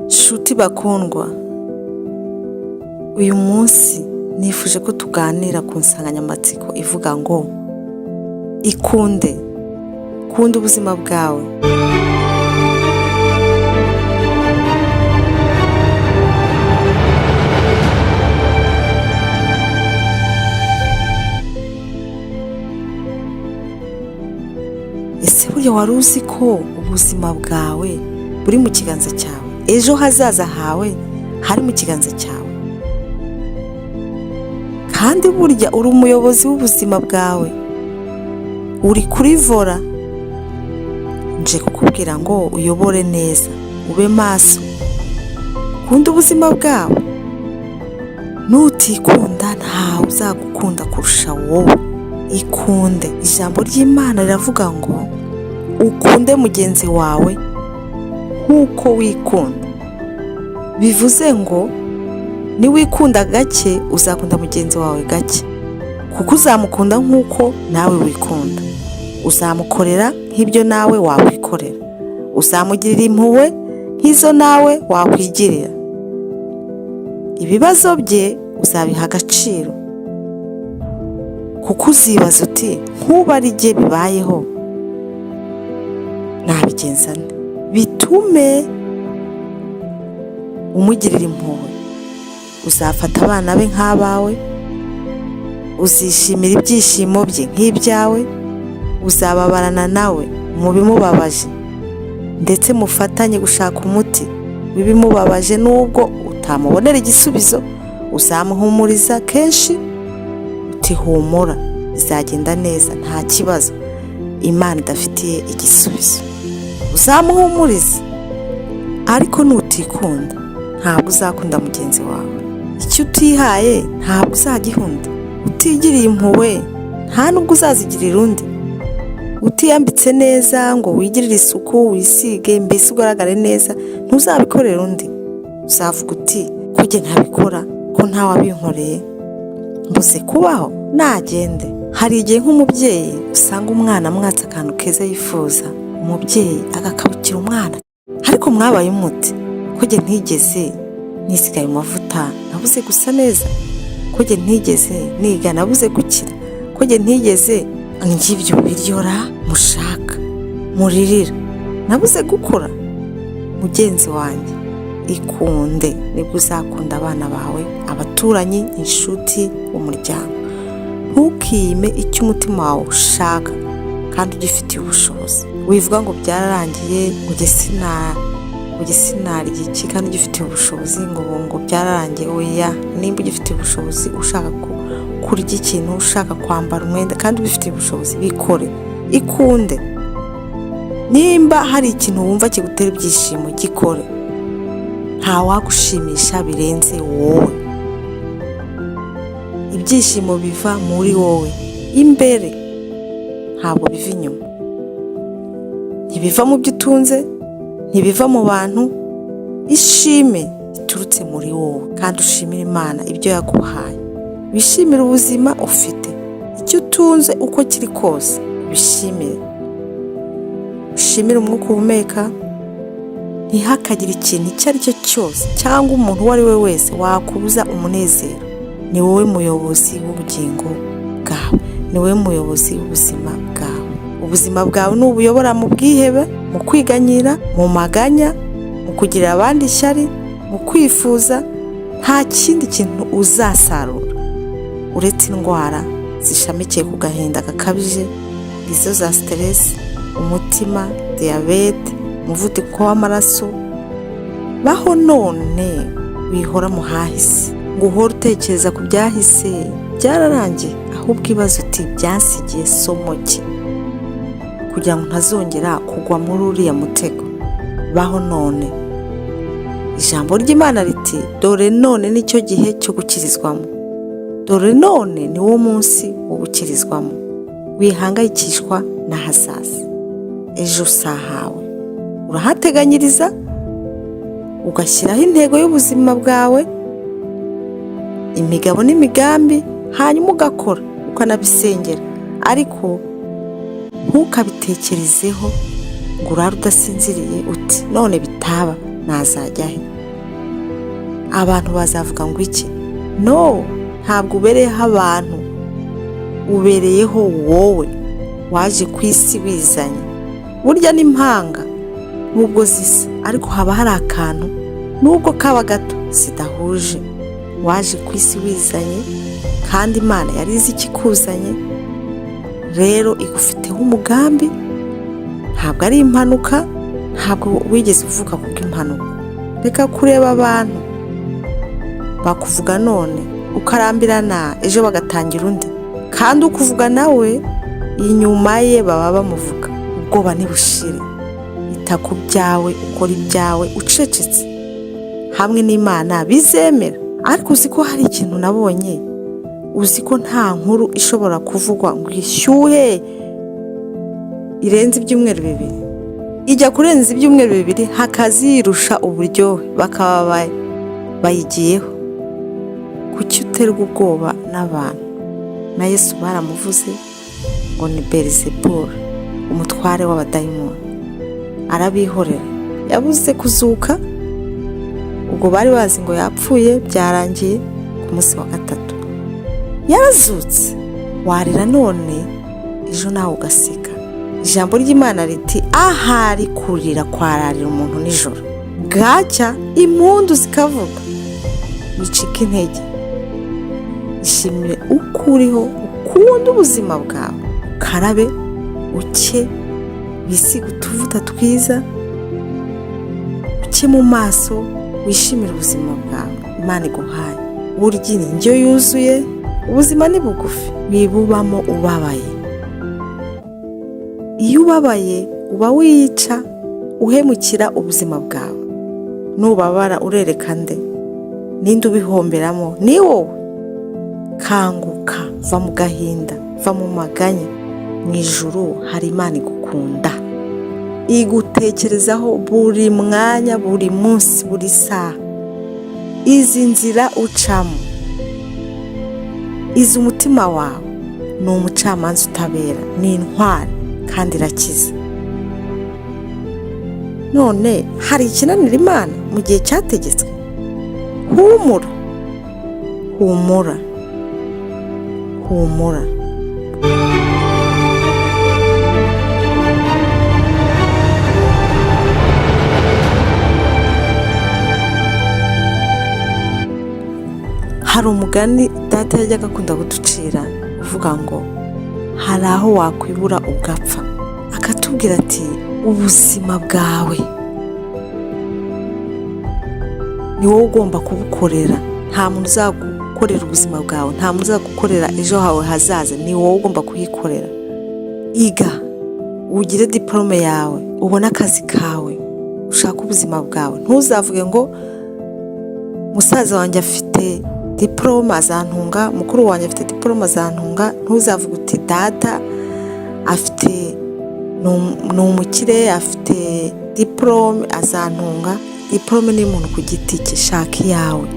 Nshuti bakundwa, uyu munsi nifuje ko tuganira ku nsanganyamatsiko ivuga ngo ikunde, kunda ubuzima bwawe. Ese burya wari uzi ko ubuzima bwawe buri mu kiganza cyawe? Ejo hazaza hawe hari mu kiganza cyawe. Kandi burya uri umuyobozi w'ubuzima bwawe, uri kuri volant. Nje kukubwira ngo uyobore neza, ube maso, kunda ubuzima bwawe. Nutikunda ntawe uzagukunda kurusha wowe. Ikunde. Ijambo ry'Imana riravuga ngo ukunde mugenzi wawe nk'uko wikunda. Bivuze ngo niwikunda gake uzakunda mugenzi wawe gake, kuko uzamukunda nk'uko nawe wikunda. Uzamukorera nk'ibyo nawe wakwikorera. Uzamugirira impuhwe nk'izo nawe wakwigirira. Ibibazo bye uzabiha agaciro, kuko uzibaza uti nk'ubu ari jye bibayeho nabigenza nte? Bitume umugirira impuhwe. Uzafata abana be nk'abawe, uzishimira ibyishimo bye nk'ibyawe, uzababarana nawe mu bimubabaje, ndetse mufatanye gushaka umuti w'ibimubabaje. Nubwo utamubonera igisubizo, uzamuhumuriza kenshi uti humura bizagenda neza, nta kibazo Imana idafitiye igisubizo. Uzamuhumurize, ariko nutikunda ntabwo uzakunda mugenzi wawe. Icyo utihaye ntabwo uzagihunda. Utigiriye impuhwe nta nubwo uzazigirira undi. Utiyambitse neza ngo wigirire isuku, wisige, mbese ugaragare neza, ntuzabikorera undi. Uzavuga uti ko njye ntabikora, ko ntawabinkoreye, mbuze kubaho, nagende. Hari igihe nk'umubyeyi usanga umwana amwatse akantu keza yifuza, umubyeyi agakabukira umwana. Ariko mwabaye umuti ko njye ntigeze nisiga ayo mavuta, nabuze gusa neza, ko njye ntigeze niga, nabuze gukira, ko njye ntigeze ndya ibyo biryo ra mushaka muririra, nabuze gukura. Mugenzi wanjye, ikunde, nibwo uzakunda abana bawe, abaturanyi, inshuti, umuryango. Ntukime icyo umutima wawe ushaka kandi ugifitiye ubushobozi. Wivuga ngo byararangiye, ngo njye sinarya iki kandi ugifitiye ubushobozi, ngo byararangiye. Oya, nimba ugifitiye ubushobozi, ushaka kurya ikintu, ushaka kwambara umwenda kandi ubifitiye ubushobozi, bikore. Ikunde. Nimba hari ikintu wumva kigutera ibyishimo, gikore. Ntawagushimisha birenze wowe. Ibyishimo biva muri wowe imbere, ntabwo biva inyuma. Ntibiva mu byo utunze, ntibiva mu bantu. Ishime riturutse muri wowe, kandi ushimire Imana ibyo yaguhaye. Wishimire ubuzima ufite, icyo utunze uko kiri kose ubishimire. Ushimire umwuka uhumeka. Ntihakagire ikintu icyo ari cyo cyose cyangwa umuntu uwo ari we wese wakubuza umunezero. Ni wowe muyobozi w'ubugingo bwawe, ni wowe muyobozi w'ubuzima bwawe. Ubuzima bwawe nubuyobora mu bwihebe, mu kwiganyira, mu maganya, mu kugirira abandi ishyari, mu kwifuza, nta kindi kintu uzasarura uretse indwara zishamikiye ku gahinda gakabije, izo za stress, umutima, diyabete, umuvuduko w'amaraso. Baho none, wihora mu hahise ngo uhore utekereza ku byahise, byararangiye. Ahubwo ibaze uti byansigiye somo ki kugira ngo ntazongera kugwa muri uriya mutego? Baho none. Ijambo ry'Imana riti dore none nicyo gihe cyo gukirizwamo, dore none ni wo munsi wo gukirizwamo. Wihangayikishwa n'ahazaza, ejo si ahawe. Urahateganyiriza, ugashyiraho intego y'ubuzima bwawe, imigabo n'imigambi, hanyuma ugakora, ukanabisengera, ariko ntukabitekerezeho. Ngo urare udasinziriye uti: "None bitaba nazajya he? Abantu bazavuga ngo iki?" No, ntabwo ubereyeho abantu, ubereyeho wowe. Waje ku isi wizanye. Burya n'impanga nubwo zisa, ariko haba hari akantu, nubwo kaba gato, zidahuje. Waje ku isi wizanye, kandi Imana yari izi ikikuzanye. Rero igufiteho umugambi. Ntabwo ari impanuka, ntabwo wigeze uvuka kubw'impanuka. Reka kureba abantu bakuvuga none, ukarambirana, ejo bagatangira undi, kandi ukuvuga nawe inyuma ye baba bamuvuga. Ubwoba ntibushire. Ita ku byawe, ukora ibyawe ucecetse hamwe n'Imana, bizemera. Ariko uzi ko hari ikintu nabonye? Uzi ko nta nkuru ishobora kuvugwa ngo ishyuhe irenze ibyumweru 2? Ijya kurenza ibyumweru 2 hakazirusha uburyohe, bakaba bayigiyeho. Kuki uterwa ubwoba n'abantu? Na Yesu baramuvuze ngo ni Berizeburi, umutware w'abadayimoni, arabihorera. Yabuze kuzuka, ubwo bari bazi ngo yapfuye byarangiye. Ku munsi wa gatatu yarazutse. Warira none, ejo nawe ugaseka. Ijambo ry'Imana riti: "Ahari kurira kwararira umuntu nijoro, bwacya impundu zikavuga." Wicika intege, ishimire uko uriho, ukunde ubuzima bwawe, ukarabe uke, wisige utuvuta twiza, uke mu maso, wishimire ubuzima bwawe Imana iguhaye. Burya indyo yuzuye. Ubuzima ni bugufi, wibubamo ubabaye. Iyo ubabaye uba wiyica, uhemukira ubuzima bwawe. Nubabara urereka nde? Ninde ubihomberamo? Ni wowe. Kanguka, va mu gahinda, va mu maganya. Mu ijuru hari Imana igukunda, igutekerezaho buri mwanya, buri munsi, buri saha. Izi nzira ucamo, izi umutima wawe. Ni umucamanza utabera, ni intwari kandi irakiza. None hari ikinanira Imana mu gihe cyategetswe? Humura, humura, humura. Hari umugani data yajyaga akunda kuducira uvuga ngo hari aho wakwibura ugapfa. Akatubwira ati: "Ubuzima bwawe ni wowe ugomba kubukorera. Nta muntu uzagukorera ubuzima bwawe, nta muntu uzagukorera ejo hawe hazaza, ni wowe ugomba kuhikorera." Iga, ugire diporome yawe, ubone akazi kawe, ushake ubuzima bwawe. Ntuzavuge ngo musaza wanjye afite diporome azantunga, mukuru wanjye afite diporome azantunga. Ntuzavuge uti data afite, ni umukire, afite diporome azantunga. Diporome ni umuntu ku giti cye. Shaka iyawe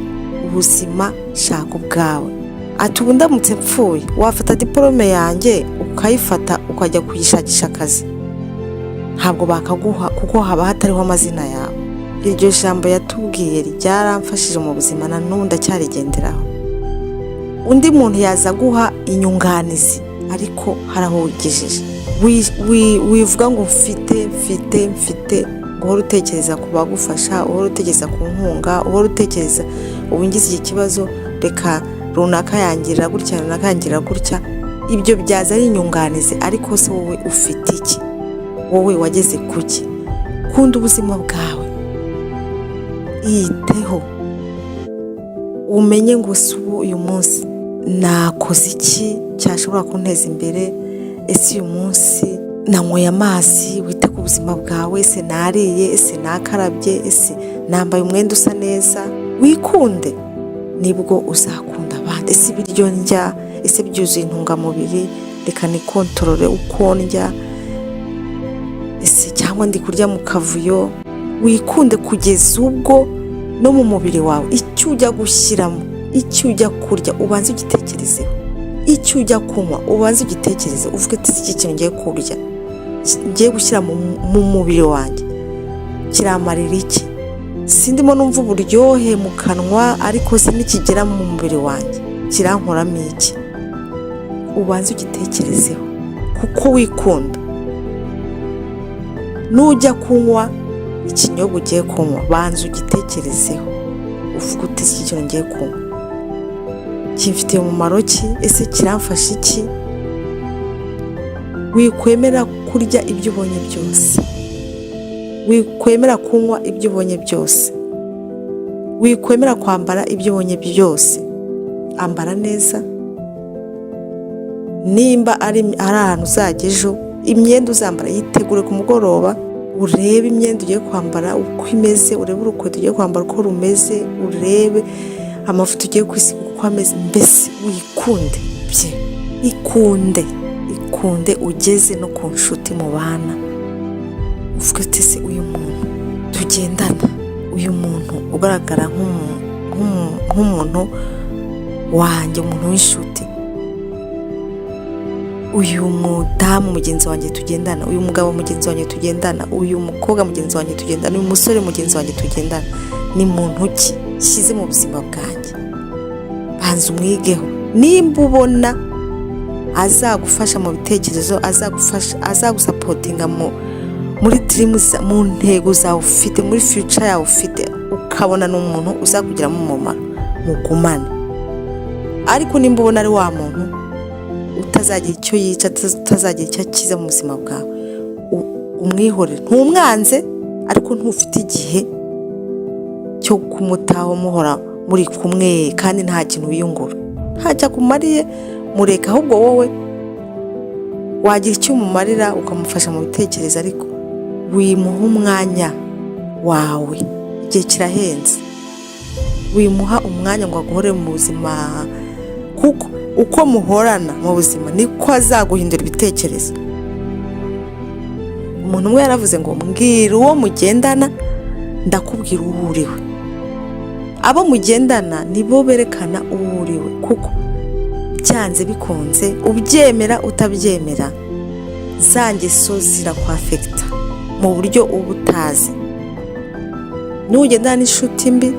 ubuzima, shaka ubwawe. Ati: "Ubu ndamutse mpfuye, wafata diporome yanjye ukayifata ukajya kuyishakisha akazi? Ntabwo bakaguha, kuko haba hatariho amazina yawe." Iryo jambo yatubwiye ryaramfashije mu buzima, na n'ubu ndacyarigenderaho. Undi muntu yaza aguha inyunganizi, ariko hari aho wigejeje. Wivuga ngo mfite, mfite, mfite, ngo uhore utekereza ku bagufasha, uhore utekereza ku nkunga, uhore utekereza ubu ngize iki kibazo, reka runaka yangirira gutya, runaka yangirira gutya. Ibyo byaza ari inyunganizi, ariko se wowe ufite iki? Wowe wageze kuki? Kunda ubuzima bwawe, iyiteho, umenye ngo si ubu uyu munsi nakoze iki cyashobora kunteza imbere? Ese uyu munsi nanyweye amazi? Wite ku buzima bwawe. Ese nariye? Ese nakarabye? Ese nambaye umwenda usa neza? Wikunde, nibwo uzakunda abandi. Ese ibiryo ndya, ese byuzuye intungamubiri? Reka nikontorore uko ndya. Ese cyangwa ndi kurya mu kavuyo? Wikunde kugeza ubwo no mu mubiri wawe icyo ujya gushyiramo, icyo ujya kurya, ubanze ugitekerezeho. Icyo ujya kunywa, ubanze ugitekereze, uvuge ati: "Iki kintu ngiye kurya Ngiye gushyira mu mubiri wanjye kiramarira iki? Sindimo numva uburyohe mu kanwa, ariko se nikigera mu mubiri wanjye kirankoramo iki? Ubanze ugitekerezeho kuko wikunda. Nujya kunywa ikinyobwa ugiye kunywa, banza ugitekerezeho, uvuge uti: "Iki kintu ngiye kunywa kimfitiye umumaro ki? Ese kiramfasha iki?" Wikwemera kurya ibyo ubonye byose, wikwemera kunywa ibyo ubonye byose, wikwemera kwambara ibyo ubonye byose. Ambara neza. Nimba ari ahantu uzajya ejo, imyenda uzambara yitegure ku mugoroba, urebe imyenda ugiye kwambara uko imeze, urebe urukweto ugiye kwambara uko rumeze, urebe amavuta ugiye kwisiga uko ameze. Mbese wikunde bye, ikunde, ikunde ugeze no ku nshuti mubana, uvuge uti: "Se uyu muntu tugendana, uyu muntu ugaragara nk'umuntu wanjye, umuntu w'inshuti, uyu mudamu mugenzi wanjye tugendana, uyu mugabo mugenzi wanjye tugendana, uyu mukobwa mugenzi wanjye tugendana, uyu musore mugenzi wanjye tugendana, ni muntu ki nshyize mu buzima bwanjye?" Banza umwigeho. Nimba ubona azagufasha mu bitekerezo, azagufasha, azagusupportinga muri dream, mu ntego zawe ufite, muri future yawe ufite, ukabona ni umuntu uzakugiramo umumaro, mugumane. Ariko nimba ubona ari wa muntu utazagira icyo yica, utazagira icyo akiza mu buzima bwawe, umwihorere. Ntumwanze, ariko ntufite igihe cyo kumutaho muhora muri kumwe kandi nta kintu wiyungura, ntacyo akumariye, mureka. Ahubwo wowe wagira icyo umumarira, ukamufasha mu bitekerezo, ariko wimuha umwanya wawe. Igihe kirahenze. Wimuha umwanya ngo aguhore mu buzima, kuko uko muhorana mu buzima niko azaguhindura ibitekerezo. Umuntu umwe yaravuze ngo: "Mbwira uwo mugendana, ndakubwira uwo uriwe." Abo mugendana nibo berekana uwo uriwe, kuko byanze bikunze, ubyemera utabyemera, za ngeso zirakwaffecta mu buryo uba utazi. Nugendana n'inshuti mbi,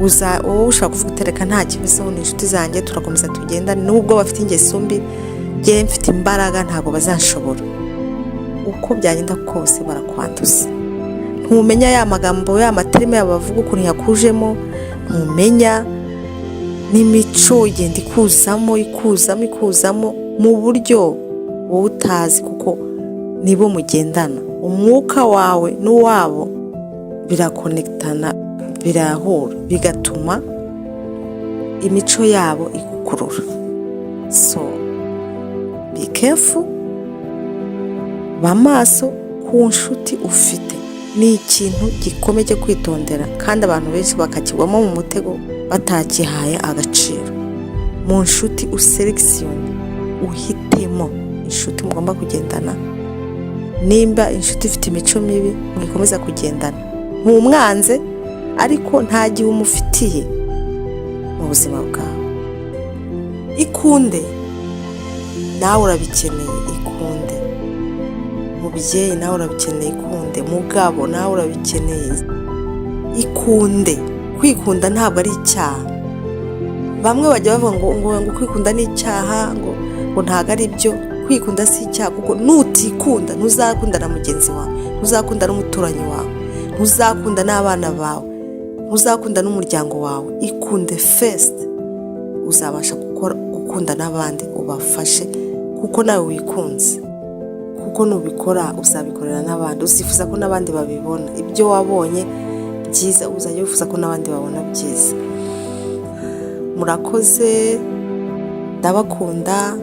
wowe ushobora kuvuga uti: "Reka, nta kibazo, ni inshuti zanjye, turakomeza tugendane, nubwo bafite ingeso mbi, njyewe mfite imbaraga, ntabwo bazanshobora." Uko byagenda kose barakwanduza. Ntumenya ya magambo, ya materme yabo bavuga ukuntu yakujemo, ntumenya n'imico igenda ikuzamo, ikuzamo, ikuzamo mu buryo wowe utazi, kuko nibo mugendana. Umwuka wawe n'uwabo biraconnectana, birahura, bigatuma imico yabo igukurura. So be careful, ba maso ku nshuti ufite. Ni ikintu gikomeye cyo kwitondera, kandi abantu benshi bakakigwamo mu mutego batakihaye agaciro. Mu nshuti uselectionne, uhitemo inshuti mugomba kugendana. Nimba inshuti ifite imico mibi, mwikomeza kugendana. Ntumwanze, ariko nta gihe umufitiye mu buzima bwawe. Ikunde, nawe urabikeneye. Ikunde mubyeyi, nawe urabikeneye. Ikunde mugabo, nawe urabikeneye. Ikunde. Kwikunda ntabwo ari icyaha. Bamwe bajya bavuga ngo kwikunda ni icyaha, ngo ntabwo ari byo. Kwikunda si icyaha, kuko nutikunda ntuzakunda na mugenzi wawe, ntuzakunda n'umuturanyi wawe, ntuzakunda n'abana bawe, ntuzakunda n'umuryango wawe. Ikunde first, uzabasha gukora, gukunda n'abandi, ubafashe kuko nawe wikunze. Kuko nubikora uzabikorera n'abandi, uzifuza ko n'abandi babibona. Ibyo wabonye byiza, uzajya wifuza ko n'abandi babona byiza. Murakoze, ndabakunda.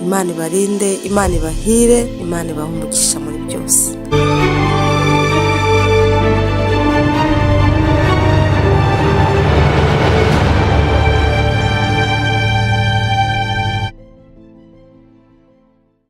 Imana ibarinde, Imana ibahire, Imana ibahe umugisha muri byose.